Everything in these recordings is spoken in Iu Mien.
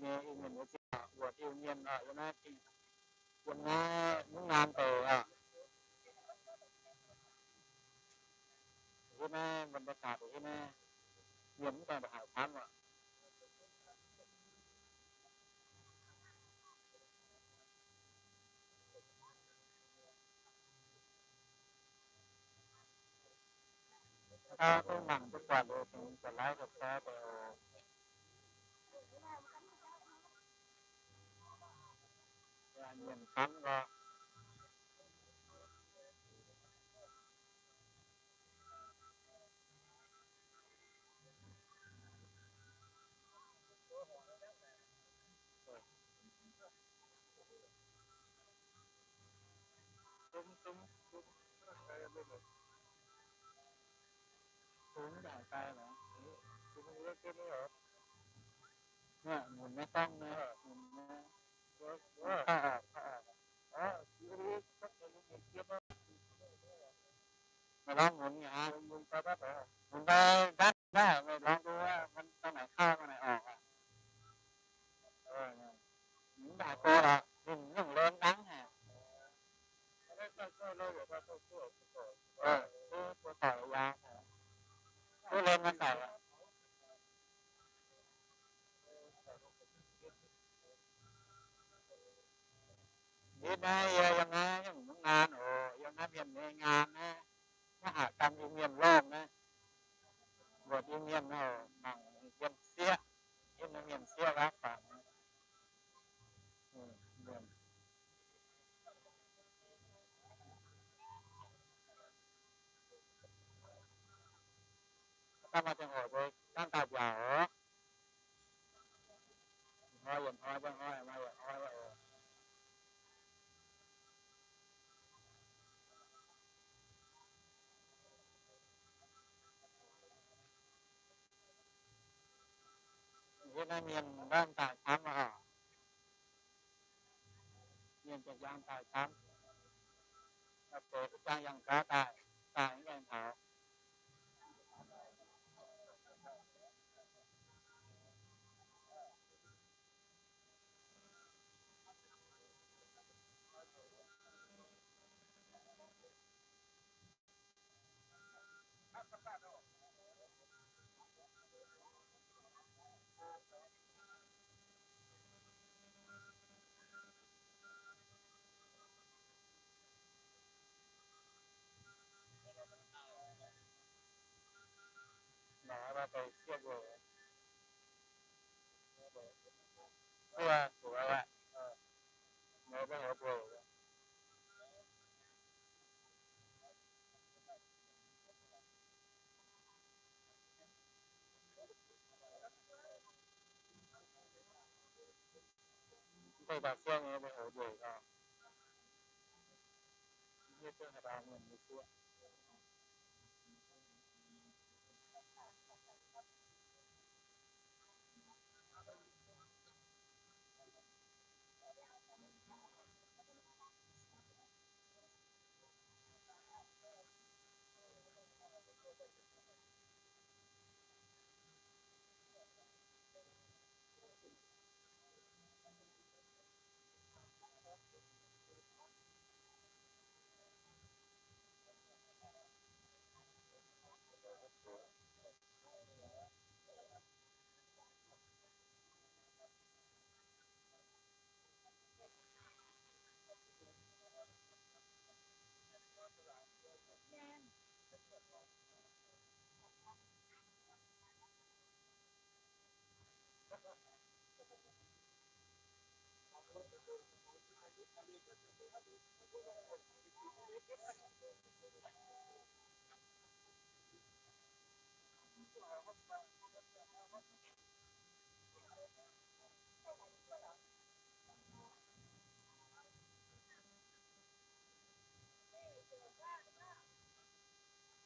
nyei Iu-Mienh nyei zinh ndaangc, mbuox Iu-Mienh oc, yiem naaiv, yiem naaiv mv naanc deix oc. Yiem naaiv mbuo daaih deix yiem naaiv, mienh mv gaengh ndongc haaix camv oc. Aa, duqv mangc duqv buatc liuz, gengh buatc laiv zuqc deix oc. Mienh camv lorqc. Maiv lorngx munx nyei aqv. Munx daaih nqaatv daaih, maiv lorngx duqv, maiv daaih naaic kaav, maiv naaic orqc aqv. Mv baac go lorqc, ninh nyungc len dangv haic. Duqv buo doic yaac, duqv len maiv daic aqv. Yie naaiv yie yiem naaiv nyungc mv ngaan oc, yiem naaiv mienh nyei ngaan naaiv, maiv haaix dangh Iu-Mienh lorngh naaiv, mbuox Iu-Mienh oc, mangc yiem sieqv, yiem naaiv mienh sieqv waac fangx. Dangh maaih ziangh hoc mbuo dangh daaih mbiaauc oc. Hnoi yietc hnoi, hnoi maaih yietc hnoi oc. Yie naaiv mienh dangh daaih camv oc. Mienh ziepc nzaang daaih camv. Deix za'gengh yangh gaax daaih, daaih mv gaengh taux.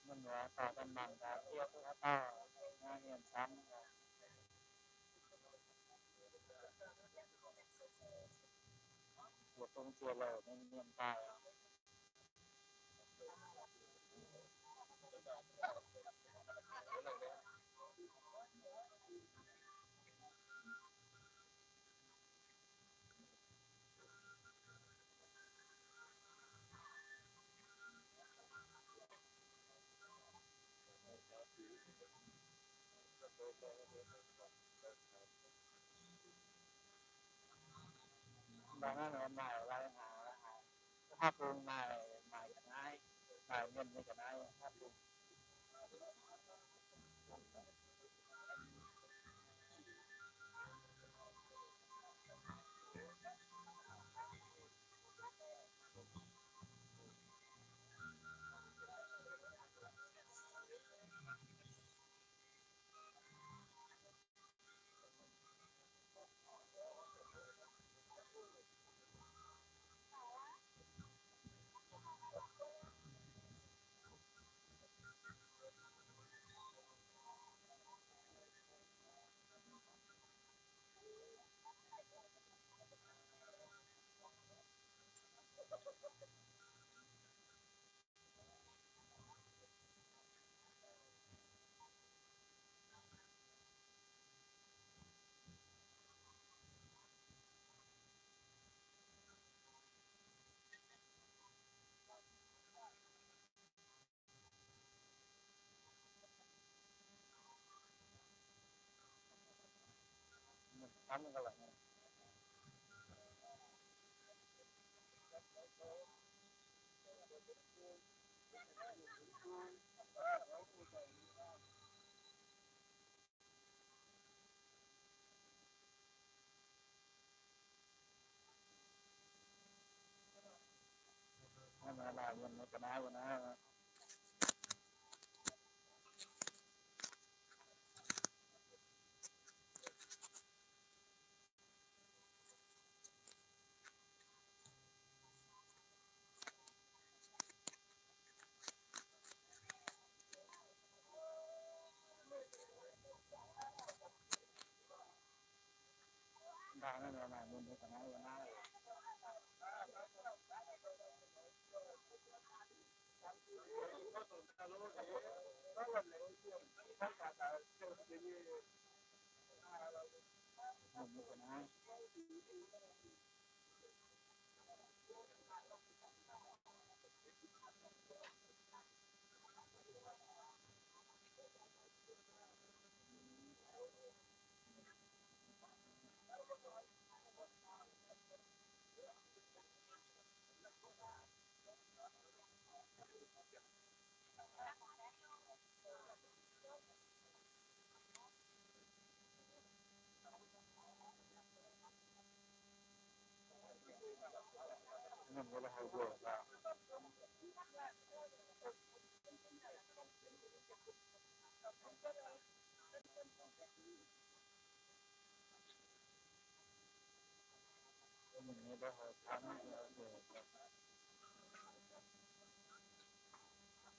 Mienh muoz taux daaih mangc gaax, yie duqv haaix dauh naaiv mienh camv, yietc zungv ziex louc mienh daaih. Mv baac naaiv maaih lai haaix, haaix, haaix bung maaih, maaih ga'naaiv, maaih mienh nyei ga'naaiv haaix bung.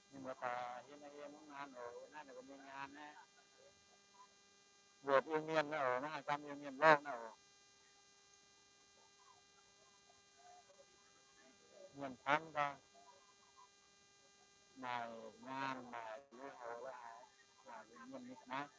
Ninh mbuo daaih hietv naaiv hietv mv ngaan oc, naaiv ninh mbuo mingh ngaan naaiv. Mbuoqc Iu-Mienh naaiv oc, naaiv haaix ganh Iu-Mienh lorngh naaiv oc. Mienh camv daaih, maaih ngaan maaih lui-houx la'haaix, maaih Iu-Mienh nyei ga'naaiv.